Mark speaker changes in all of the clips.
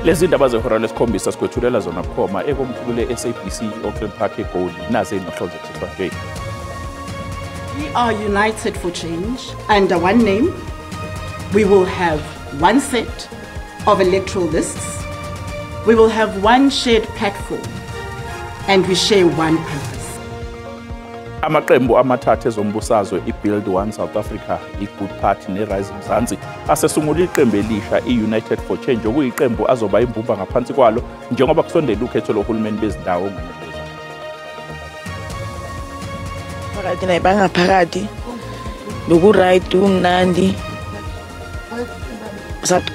Speaker 1: Lezi ndaba zehora lesikhombisa sikwethulela zona bukhoma ekomkhulu le-SABC Auckland Park eGoli. Nazi inohlonze kusihlwa nje.
Speaker 2: We are united for change under one name. We will have one set of electoral lists. We will have one shared platform and we share one purpose.
Speaker 1: Amaqembu amathathu ezombusazwe i-Build One South Africa, i-Good Party ne-Rise Mzansi asesungula iqembu elisha i-United for Change, okuyiqembu azoba imbumba ngaphansi kwalo njengoba kusondela ukhetho lohulumeni bezindawo ngonyaka.
Speaker 3: Phakathi nayibangaphakathi loku-right umnandi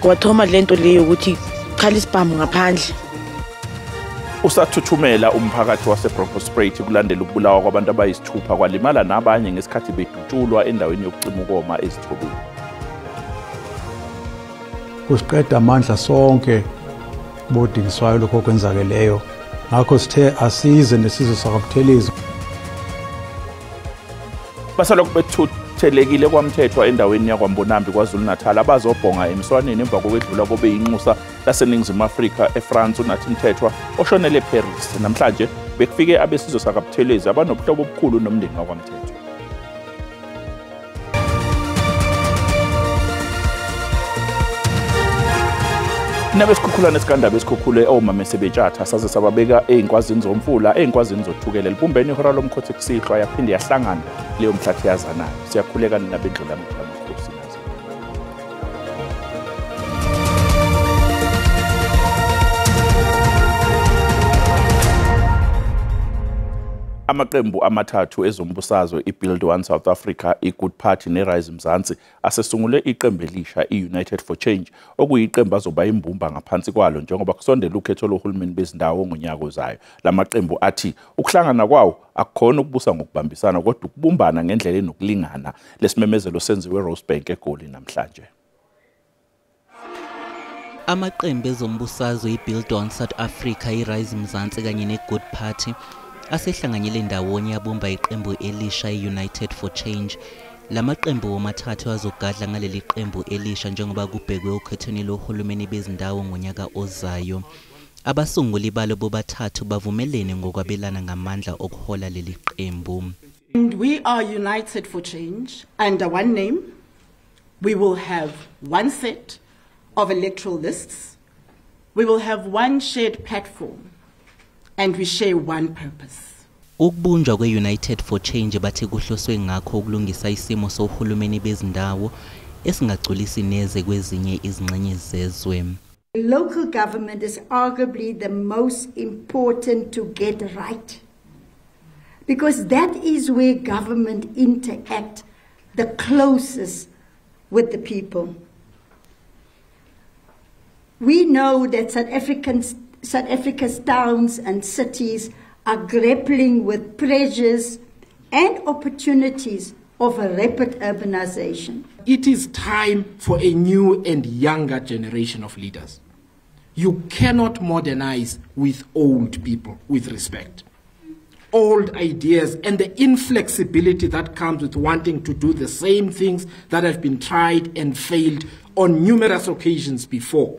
Speaker 3: kwathoma lento leyo ukuthi khala isibhamu ngaphandle.
Speaker 1: Usathuthumela umphakathi waseBronkhorstspruit kulandela ukubulawa kwabantu abayisithupha kwalimala nabanye ngesikhathi bedutshulwa endaweni yokucima ukoma ezithobeni.
Speaker 4: Kusiqeda amandla sonke bodingiswayo lokho okwenzakeleyo, ngakho sithe asize nesizwe sakwaButhelezi.
Speaker 1: Basalokhu bethuthelekile kwaMthethwa endaweni yakwaMbonambi KwaZulu-Natal abazobhonga emswaneni emva kokwedlula kobe yinxusa laseNingizimu Afrika eFrance uNathi Mthethwa oshonele eParis. Namhlanje bekufike abesizwe sakwaButhelezi abanobuhlobo obukhulu nomndeni wakwaMthethwa. Nabesikhukhulane sikandaba esikhukhule omama sebetshatha saze sababeka ey'nkwazini zomfula ey'nkwazini zothukela libumbene ihora lomkhothi kusihlwa yaphinde yahlangana leyo mhlathi yazanayo. Siyakhuleka nina bendlela amakhosi nazo. Amaqembu amathathu ezombusazwe i-Build One South Africa, i-Good Party ne-Rise Mzansi asesungule iqembu elisha i-United for Change, okuyiqembu azoba imbumba ngaphansi kwalo njengoba kusondela ukhetho lohulumeni bezindawo ngonyaka ozayo. La maqembu athi ukuhlangana kwawo akukhona ukubusa ngokubambisana kodwa ukubumbana ngendlela enokulingana. Lesimemezelo senziwe eRosebank eGoli namhlanje.
Speaker 5: Amaqembu ezombusazwe i-Build One South Africa, i-Rise Mzansi kanye ne-Good Party asehlanganyele ndawonye abumba iqembu elisha i-United for Change. Lamaqembu womathathu azogadla ngaleli qembu elisha njengoba kubhekwe okhethweni lohulumeni bezindawo ngonyaka ozayo. Abasunguli balo bobathathu bavumelene ngokwabelana ngamandla okuhola leli qembu.
Speaker 2: And we are united for change under one name. We will have one set of electoral lists. We will have one shared platform. And we share one purpose.
Speaker 5: Ukubunjwa kwe-United for Change bathi kuhloswe ngakho ukulungisa isimo sohulumeni bezindawo esingagculisi neze kwezinye izingxenye zezwe.
Speaker 6: Local government is arguably the most important to get right, because that is where government interact the closest with the people. We know that South Africa's towns and cities are grappling with pressures and opportunities of a rapid urbanization.
Speaker 7: It is time for a new and younger generation of leaders. You cannot modernize with old people, with respect. Old ideas and the inflexibility that comes with wanting to do the same things that have been tried and failed on numerous occasions before.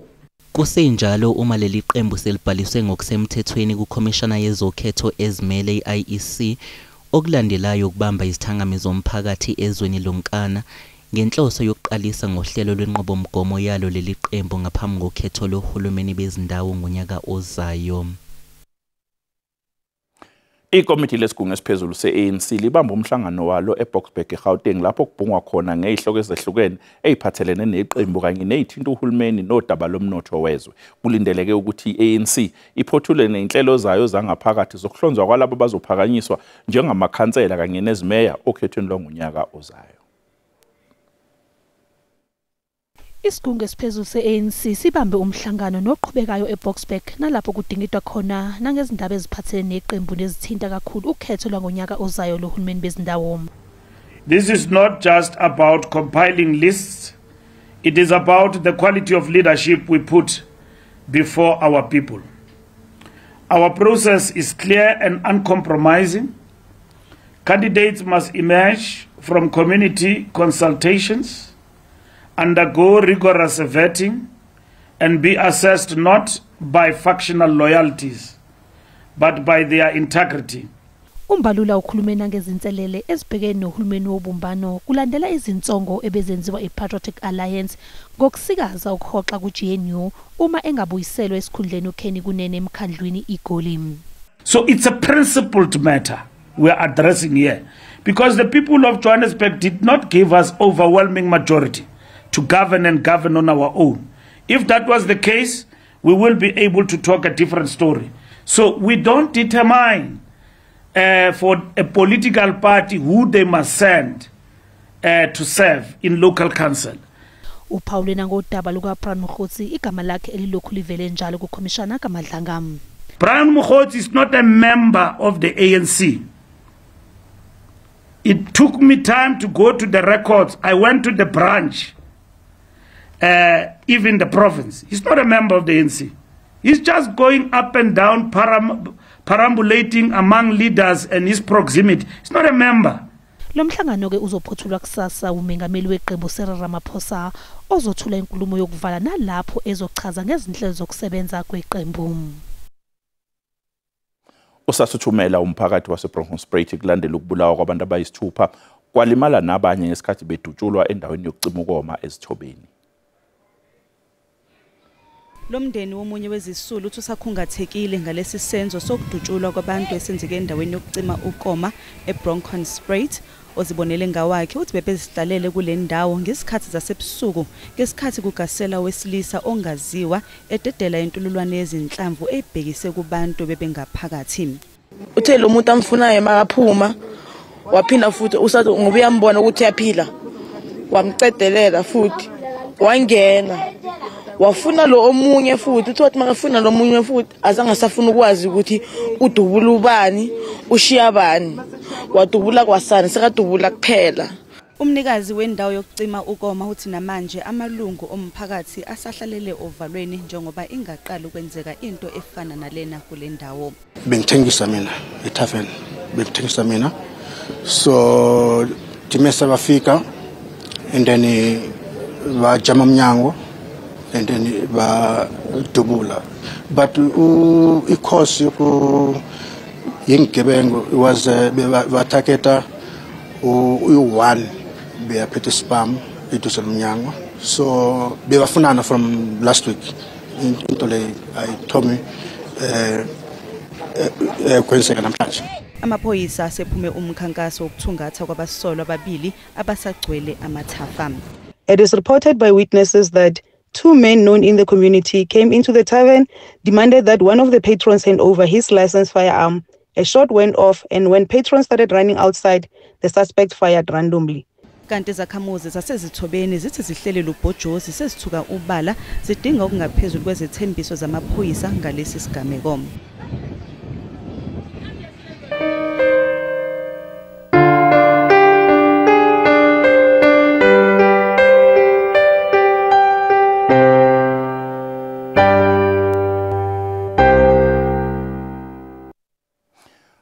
Speaker 5: Kusenjalo uma leli qembu selibhaliswe ngokusemthethweni kukhomishana yezokhetho ezimele i-IEC, okulandelayo ukubamba izithangami zomphakathi ezweni lonkana ngenhloso yokuqalisa ngohlelo lwenqubomgomo yalo leli qembu ngaphambi kokhetho lohulumeni bezindawo ngonyaka ozayo.
Speaker 1: Ikomiti lesigungu esiphezulu se-ANC libamba umhlangano walo eBoksburg eGauteng lapho kubhungwa khona ngezihloko ezehlukene eziphathelene neqembu kanye nezithinta uhulumeni nodaba lomnotho wezwe. Kulindeleke ukuthi i-ANC iphothule nezinhlelo zayo zangaphakathi zokuhlonzwa kwalabo abazophakanyiswa njengamakhansela kanye nezimeya okhethweni lwangonyaka ozayo.
Speaker 8: Isigungu esiphezulu se-ANC sibambe umhlangano noqhubekayo eBoksburg nalapho kudingidwa khona nangezindaba eziphathelene neqembu nezithinta kakhulu ukhetho lwangonyaka ozayo lohulumeni bezindawo.
Speaker 9: This is not just about compiling lists. It is about the quality of leadership we put before our people. Our process is clear and uncompromising. Candidates must emerge from community consultations, undergo rigorous vetting, and be assessed not by factional loyalties, but by their integrity.
Speaker 8: UMbalula ukhulume nangezinselele ezibhekene nohulumeni wobumbano kulandela izinsongo ebezenziwa iPatriotic Alliance ngokusikaza ukuhoxa ku-GNU uma engabuyiselwa esikhundleni uKenny Kunene emkhandlwini iGoli.
Speaker 9: So it's a principled matter we are addressing here, because the people of Johannesburg did not give us overwhelming majority to govern and govern on our own. If that was the case, we will be able to talk a different story. So we don't determine for a political party who they must send to serve in local council.
Speaker 8: Uphawule nangodaba luka Brian Mogotsi, igama lakhe elilokhu livele njalo kukhomishana kaMadlanga.
Speaker 9: Brian Mogotsi is not a member of the ANC. It took me time to go to the records. I went to the branch, even the province. He's not a member of the ANC. He's just going up and down, perambulating among leaders and his proximity. He's not a member.
Speaker 8: Lo mhlangano ke uzophothulwa kusasa umengameli weqembu Cyril Ramaphosa ozothula inkulumo yokuvala nalapho ezochaza ngezinhlelo zokusebenza kweqembu.
Speaker 1: Usathuthumela umphakathi waseBronkhorstspruit kulandela ukubulawa kwabantu abayisithupha kwalimala nabanye ngesikhathi bedutshulwa endaweni yokucima ukoma ezithobeni.
Speaker 10: Lo mndeni womunye wezisulu uthi usakhungathekile ngalesi senzo sokudutshulwa kwabantu esenzeke endaweni yokucima ukoma eBronkhorstspruit. Ozibonele ngawakhe uthi bebezihlalele kule ndawo ngesikhathi zasebusuku ngesikhathi kugasela wesilisa ongaziwa ededela intululwane yezinhlamvu ebhekise kubantu bebengaphakathi.
Speaker 3: Uthe lo muntu amfunayo makaphuma waphinda futhi usathi ngoba uyambona ukuthi uyaphila wamcedelela futhi wangena wafuna lo omunye futhi uthi wathi makafuna lo omunye futhi azange safuna ukwazi ukuthi udubula ubani ushiya bani wadubula kwasani sekadubula kuphela.
Speaker 10: Umnikazi wendawo yokucima ukoma uthi namanje amalungu omphakathi asahlalele ovalweni njengoba ingaqali ukwenzeka into efana nalena kule ndawo.
Speaker 11: Bengithengisa mina etavern, bengithengisa mina, so dimesa bafika and then bajama umnyango and then badubula, but i-cause yingebengu was bathaketa u-one beyaphethe spam eduze lomnyango, so bebafunana from last week into le ayithomi kwenzeka namhlanje.
Speaker 10: Amaphoyisa asephume umkhankaso wokuthungatha kwabasolwa ababili abasagcwele amathafa.
Speaker 12: It is reported by witnesses that two men known in the community came into the tavern, demanded that one of the patrons hand over his licensed firearm. A shot went off, and when patrons started running outside, the suspect fired randomly.
Speaker 10: Kanti izakhamuzi zasezithobeni zithi zihlele lubhojozi sezithuka ubala zidinga okungaphezulu kwezethembiso zamaphoyisa ngalesi sigameko.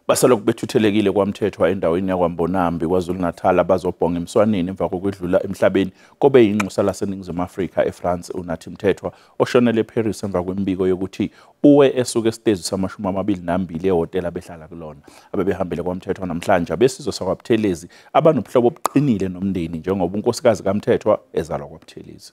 Speaker 1: Basalokhu bethuthelekile kwaMthethwa endaweni yakwaMbonambi KwaZulu-Natal abazobhonga emswaneni emva kokwedlula emhlabeni kobe yinxusa laseNingizimu Afrika eFrance uNathi Mthethwa oshonele eParis emva kwemibiko yokuthi uwe esuke esitezi sama-22 ehhotela behlala kulona. Abebehambele kwaMthethwa namhlanje abesizwe sakwaButhelezi abanobuhlobo obuqinile nomndeni njengoba unkosikazi kaMthethwa ezalwa kwaButhelezi.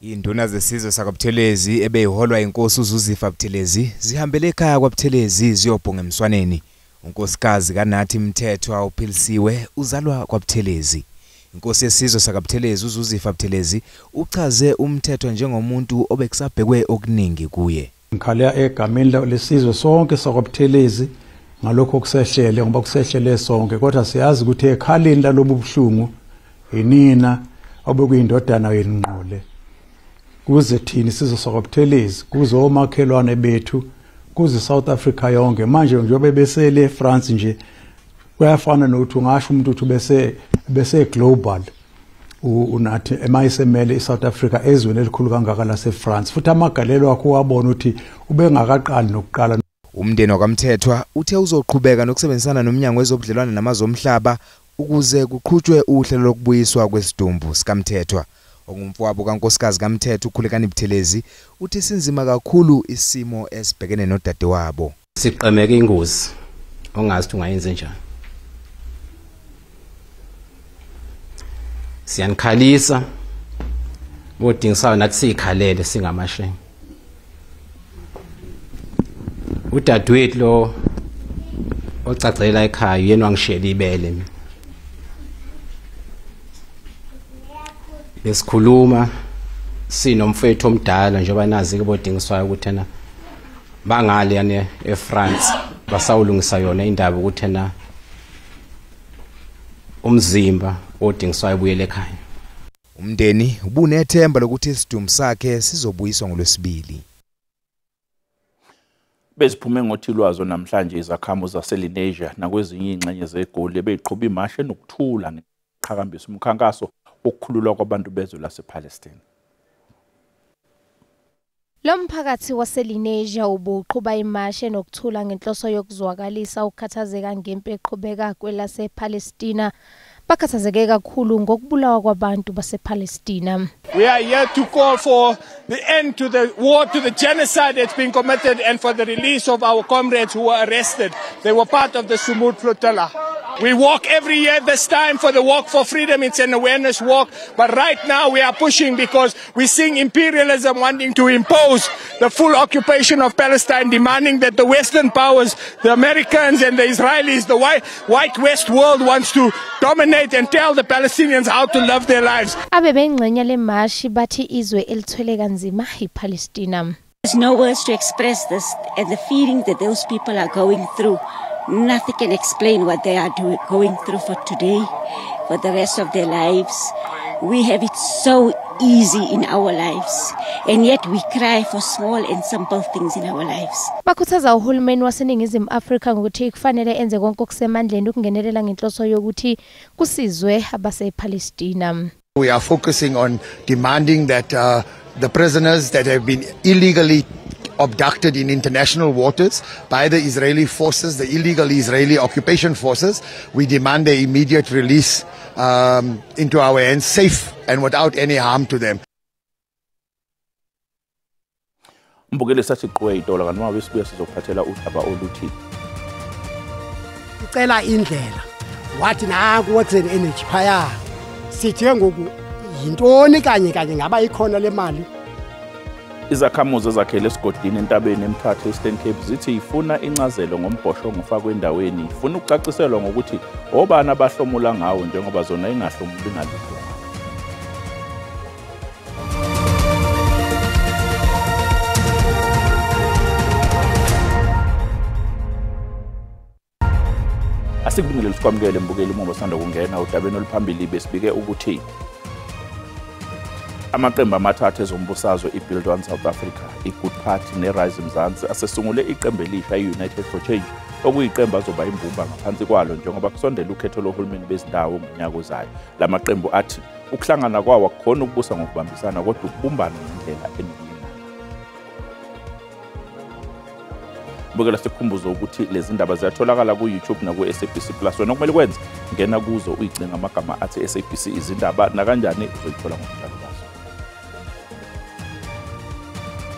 Speaker 13: Induna zesizwe sakwaButhelezi ebeyiholwa inkosi uZuzifa Buthelezi zihambele ekhaya kwaButhelezi ziyobhonga emswaneni. Unkosikazi kaNathi Mthethwa uphilisiwe uzalwa kwaButhelezi. Inkosi yesizwe sakwaButhelezi uZuzifa Buthelezi uchaze uMthethwa njengomuntu obekusabhekwe okuningi kuye.
Speaker 4: Ngikhalela egameni lesizwe sonke sakwaButhelezi ngalokho kusehlele ngoba kusehlele sonke, kodwa siyazi ukuthi ekhaleni lalobu buhlungu inina obekuyindodana yenqole. Kuze thina isizwe sakwaButhelezi, kuze omakhelwane bethu, kuze South Africa yonke. Manje njengoba besele eFrance nje kuyafana nokuthi ungasho umuntu uthi bese global uNathi emayisemele iSouth Africa ezweni elikhulu kangaka laseFrance, futhi amagalelo akho wabona ukuthi ubengakaqali nokuqala.
Speaker 13: Umndeni wakwaMthethwa uthe uzoqhubeka nokusebenzisana nomnyango wezobudlelwane namazwe omhlaba ukuze kuqhutshwe uhlelo lokubuyiswa kwesidumbu sikaMthethwa. Ongumfowabo kankosikazi kaMthetho uKhulekani Buthelezi uthi sinzima kakhulu isimo esibhekene nodadewabo.
Speaker 14: Siqemeke ingozi ongazi ukuthi ungayenza njani. Siyanikhalisa bodingisayo nathi siyikhalele singamashenge. Udadewethu lo ocacela ekhaya yena wangishela ibele mina. Besikhuluma sinomfethu omdala njengoba nazi ke bodingiswayo ukuthi ena bangale yana eFrance basawulungisa yona indaba ukuthi ena umzimba odingiswayo ubuyele ekhaya.
Speaker 13: Umndeni ubunethemba lokuthi isidumbu sakhe sizobuyiswa ngolwesibili.
Speaker 1: Beziphume ngothilwazo namhlanje izakhamuzi zaseLenasia nakwezinye ingxenye zeGoli beyiqhuba imashe nokuthula ngeqhakambisa umkhankaso wokukhululwa kwabantu bezwe lasePalestine.
Speaker 15: Lo mphakathi waseLenasia ubuqhuba imashe nokuthula ngenhloso yokuzwakalisa ukukhathazeka ngempi eqhubeka kwelasePalestina. Bakhathazeke kakhulu ngokubulawa kwabantu basePalestina.
Speaker 16: We are here to call for the end to the war, to the genocide that's been committed, and for the release of our comrades who were arrested. They were part of the Sumud Flotilla. We walk every year this time for the Walk for Freedom. It's an awareness walk. But right now we are pushing because we're seeing imperialism wanting to impose the full occupation of Palestine, demanding that the Western powers, the Americans and the Israelis, the white West world wants to dominate and tell the Palestinians how to live their lives.
Speaker 15: Abebengxenye lemashi bathi izwe elithwele kanzima iPalestina.
Speaker 17: There's no words to express this and the feeling that those people are going through. Nothing can explain what they are going through for today, for the rest of their lives. We have it so easy in our lives, and yet we cry for small and simple things in our lives.
Speaker 15: Bakhuthaza uhulumeni waseNingizimu Afrika ngokuthi kufanele enze konke okusemandleni ukungenelela ngenhloso yokuthi kusizwe abasePalestina.
Speaker 18: We are focusing on demanding that the prisoners that have been illegally abducted in international waters by the Israeli forces, the illegal Israeli occupation forces, we demand their immediate release into our hands, safe and without any harm to them.
Speaker 1: Mbukeli sathi qwe itola kanti uma besibuya sizokuphathela udaba oluthi
Speaker 19: icela indlela wathi naku Works and Energy phaya sithi ngoku yintoni kanye kanye ngaba ikhona le mali.
Speaker 1: Izakhamuzi ezakhele esigodini entabeni eMthatha Eastern Cape zithi ifuna incazelo ngombhoshongo ofakwe endaweni, ifuna ukucaciselwa ngokuthi obani abahlomula ngawo njengoba zona ingahlomuli ngalutho. Asikubingelele sikwamukele mbukeli uma usanda kungena udabeni oluphambili besibike ukuthi amaqembu amathathu ezombusazwe iBuild One South Africa, iGood Party neRise Mzansi asesungule iqembu elisha i-United for Change okuyiqembu azoba imbumba ngaphansi kwalo njengoba kusondela ukhetho lohulumeni bezindawo ngonyaka ozayo. La maqembu athi ukuhlangana kwawo akukhona ukubusa ngokubambisana kodwa ukubumbana ngendlela enokulingana. Bukela sikukhumbuzo ukuthi lezi ndaba ziyatholakala ku-YouTube naku-SABC Plus. Wena okumele kwenze ngena kuzo uyigcine amagama athi SABC izindaba nakanjani uzoyithola ngokunjalo bazo.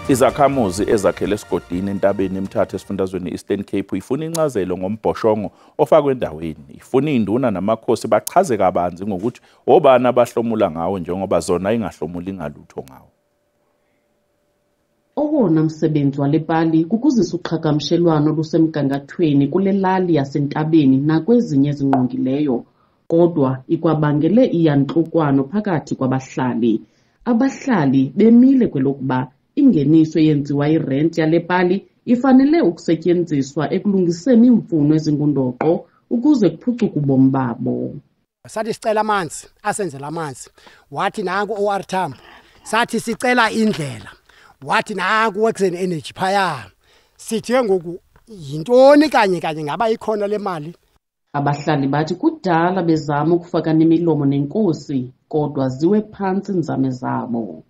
Speaker 1: Izakhamuzi ezakhele esigodini entabeni eMthatha esifundazweni Eastern Cape ifuna incazelo ngombhoshongo ofakwe endaweni. Ifuna induna namakhosi bachaze kabanzi ngokuthi obani abahlomula ngawo njengoba zona ingahlomuli ngalutho ngawo.
Speaker 20: Owona msebenzi wale pali kukuzisa uqhagamshelwano lusemgangathweni kule lali yasentabeni nakwezinye ezingqongileyo, kodwa ikwabangele iyantlukwano phakathi kwabahlali. Abahlali bemile kwelokuba ingeniso eyenziwa irenti yale pali ifanele ukusetyenziswa ekulungiseni iimfuno ezingundoqo ukuze kuphucuke ubomi babo.
Speaker 19: Sathi sicela amanzi, asenzela amanzi. Wathi nanku OR Tambo. Sathi sicela indlela. Wathi naku Works and Energy phaya. Sithi ngoku yintoni kanye kanye ngaba ikhona le mali.
Speaker 20: Abahlali bathi kudala bezama ukufaka nemilomo nenkosi kodwa ziwe phansi inzame zabo.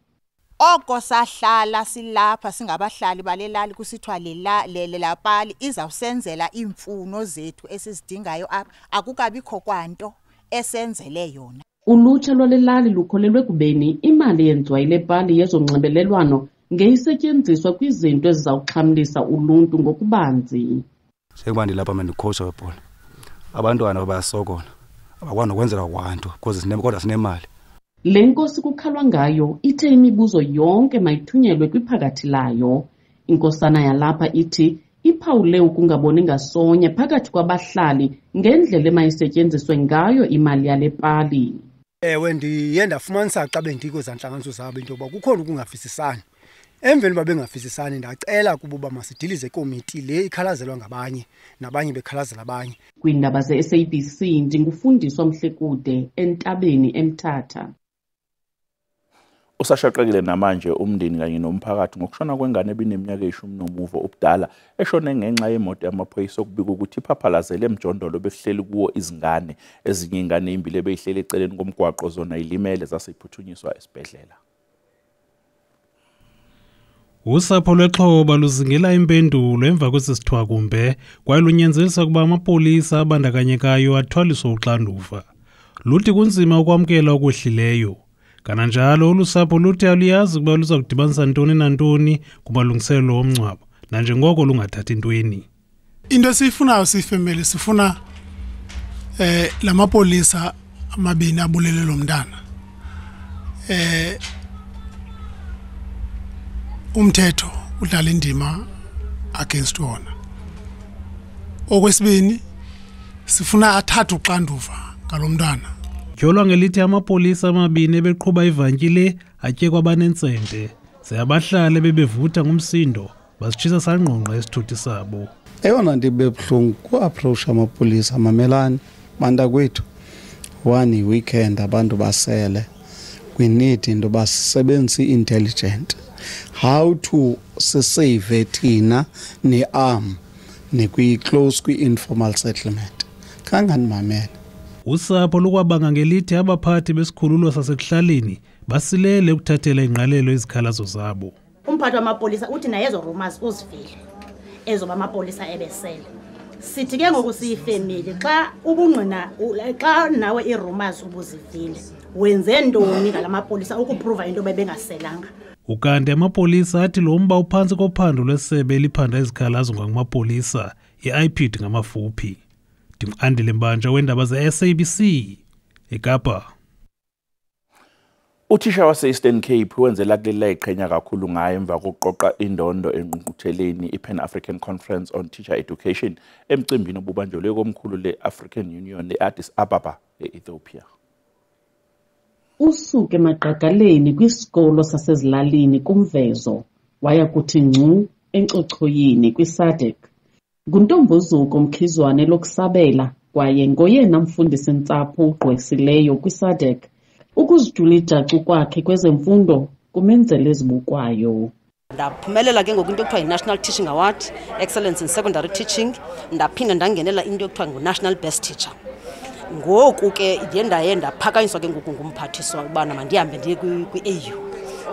Speaker 21: Oko sahlala silapha singabahlali balelali kusithiwa lela pali izawusenzela iimfuno zethu esizidingayo apha, akukabikho kwanto esenzele yona.
Speaker 20: Ulutsha lwale lali lukholelwe ekubeni imali eyenziwa yile pali yezonxibelelwano ngeyisetyenziswa kwizinto ezizawuxhamlisa uluntu ngokubanzi.
Speaker 2: Njengoba ndilapha mna ndikhowutsha webhola, abantwana bayasokola, abakwazi nokwenzela kwanto because kodwa sinemali.
Speaker 20: Le nkosi kukhalwa ngayo ithe imibuzo yonke mayithunyelwe kwiphakathi layo. Inkosana yalapha ithi iphawule ukungaboni ngasonye phakathi kwabahlali ngendlela emayisetyenziswe ngayo imali yale pali.
Speaker 22: Ewe, ndiye ndafumanisa xa bendikwezaa ntlanganiso zabo into yokuba kukhona ukungavisisani. Emveni uba bengavisisani ndacela kubo uba masidilize ikomiti le ikhalazelwa ngabanye nabanye bekhalazela abanye.
Speaker 20: Kwiindaba ze-SABC ndingufundiswa Mhlekude entabeni eMthatha.
Speaker 1: Usashaqekile namanje umndeni kanye nomphakathi ngokushona kwengane ebineminyaka eyi-10 ubudala eshone ngenxa yemoto yamaphoyisa okubikwa ukuthi iphaphalazele emjondolo bekuhleli kuwo izingane. Ezinye ingane ezimbili ebeyihleli eceleni komgwaqo zona ilimele zaseyiphuthunyiswa esibhedlela.
Speaker 23: Usapho lwexhoba luzingela impendulo emva kwesi sithwakumbe kwaye lunyanzelisa ukuba amapolisa abandakanyekayo athwaliswe uxanduva. Luthi kunzima ukwamkela okuhlileyo. Kananjalo olu sapho luthi aluyazi ukuba luza kudibanisa ntoni nantoni kumalungiselelo omngcwabo nanjengoko lungathathi ntweni.
Speaker 24: Into esiyifunayo siyifemeli sifuna lamapolisa amabini abulele lo mntana. Umthetho udlala indima against wona. Okwesibini sifuna athathe uxanduva ngalomntwana.
Speaker 23: Tyholwa ngelithi amapolisa amabini ebeqhuba ivantyi le atye kwabanentsente. Ze abahlali bebevutha ngumsindo basitshisa sangqongqa isithuthi sabo.
Speaker 25: Eyona nto ibe buhlungu ku-approach amapolisa mamelani bantakwethu. One weekend abantu basele. We need into yoba sisebenzise i-intelligent. How to sisave thina ne-arm nekwi-close kwi-informal settlement. Khanganimamele.
Speaker 23: Usapho lukwabanga ngelithi abaphathi besikhululo sasekuhlaleni basilele ukuthathela ingqalelo izikhalazo zabo.
Speaker 26: Umphathi wamapolisa uthi naye ezo rumors uzivile ezoba amapolisa ebesele. Sithi ke ngoku siyifemeli xa ubungqina xa nawe ii-rumors ubuzivile wenze ntoni ngalamapolisa ukuprova into bebengaselanga.
Speaker 23: Ukanti amapolisa athi lo mba uphantsi kophando lwesebe eliphanda izikhalazo ngamapolisa i-IPID ngamafuphi. Ndingu-Andile Mbanja weendaba ze-SABC eKapa.
Speaker 1: Uthisha wase-Eastern Cape wenzela kuleli iqhenya kakhulu ngaye emva kokuqoqa indondo engqungqutheleni i-Pan African Conference on Teacher Education emcimbini obubanjelwe komkhulu le-African Union e-Addis Ababa e-Ethiopia.
Speaker 20: Usuke emagqagaleni kwisikolo sasezilalini kuMvezo waya kuthi ngcu encochoyini kwiSADC. Nguntombozuko Mkhizwane lokusabela kwaye ngoyena mfundisi ntsapho ugqwesileyo kwiSADC. Ukuzijula ijacu kwakhe kwezemfundo kumenzele ezibukwayo.
Speaker 27: Ndaphumelela ke ngoku into ekuthiwa yi-National Teaching Award, Excellence in Secondary Teaching, ndaphinda ndangenela into ekuthiwa ngu-National Best Teacher. Ngoku ke ndiye ndaye ndaphakanyiswa ke ngoku ngumphathiswa ubana mandihambe ndiye kwi-AU.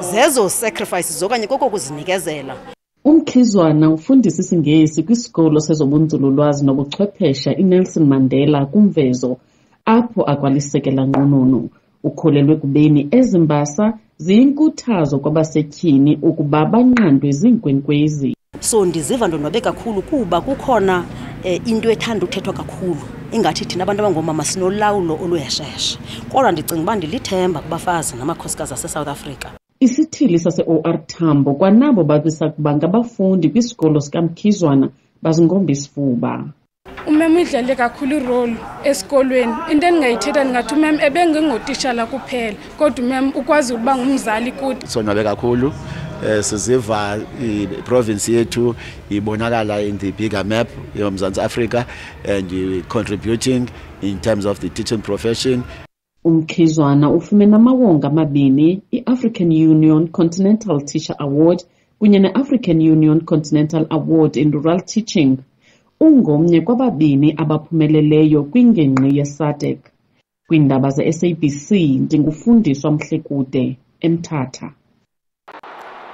Speaker 27: Zezo sacrifices okanye koko kuzinikezela.
Speaker 20: Umkhizwana ufundisa isiNgesi kwisikolo sezobunzululwazi nobuchwephesha iNelson Mandela kuMvezo apho akwalisekela nqununu. Ukholelwe kubeni ezi mbasa ziyinkuthazo kwabasetyhini ukuba banqandwe ziinkwenkwezi.
Speaker 27: So ndiziva ndonwabe kakhulu kuba kukhona into ethanda uthethwa kakhulu ingathi thina abantu abangoomama sinolawulo oluhesheshe. Kodwa ndicinga uba ndilithemba kubafazi namakhosikazi aseSouth Africa.
Speaker 20: Isithili sase-OR Tambo kwanabo babesakuba ngabafundi kwisikolo sikaMkhizwana bazingomba isifuba.
Speaker 28: Umem idlale kakhulu irole esikolweni. Into endingayithetha ndingathi umem ebengengotishala kuphela kodwa umem ukwazi ukuba ngumzali kuthi.
Speaker 29: Sonwabe kakhulu siziva i-province yethu ibonakala in the bigger map yoMzantsi Afrika and contributing in terms of the teaching profession.
Speaker 20: Umkhizwana ufumene amawonga amabini, i-African Union Continental Teacher Award kunye ne-African Union Continental Award in Rural Teaching. Ungomnye kwababini abaphumeleleyo kwingingqi yeSADC. Kwiindaba ze-SABC ndingufundiswa Mhlekude eMthatha.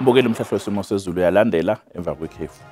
Speaker 1: Mbukeli, umhlahlo wesimo sezulu uyalandela emva kwekhefu.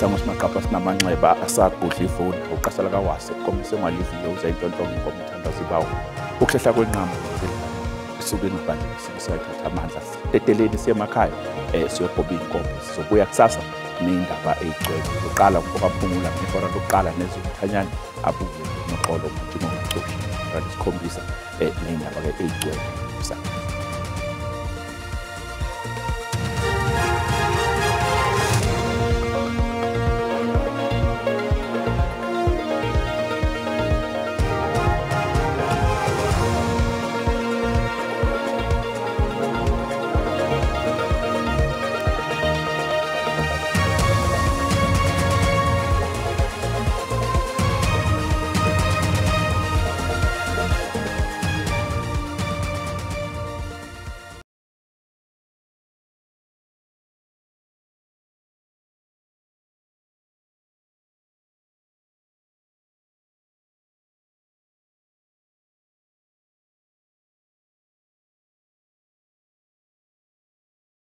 Speaker 1: Isihlangu simaqapha sinamanxeba asagudla ifoni uqasala kawase komise ngwaliviyo uze intontongo inkomo ithandaza ibawo ukuhlehla kwenqama isuke ingabandla isayithatha amandla edeleni siyemakhaya siyogoba inkomo. Sizobuya kusasa nendaba eyigcwele uqala ngokaphungula ngehora lokuqala nezokuthanyana abuye noxolo umjimo ngomcushi 7:00 nendaba ke eyigcwele kusasa.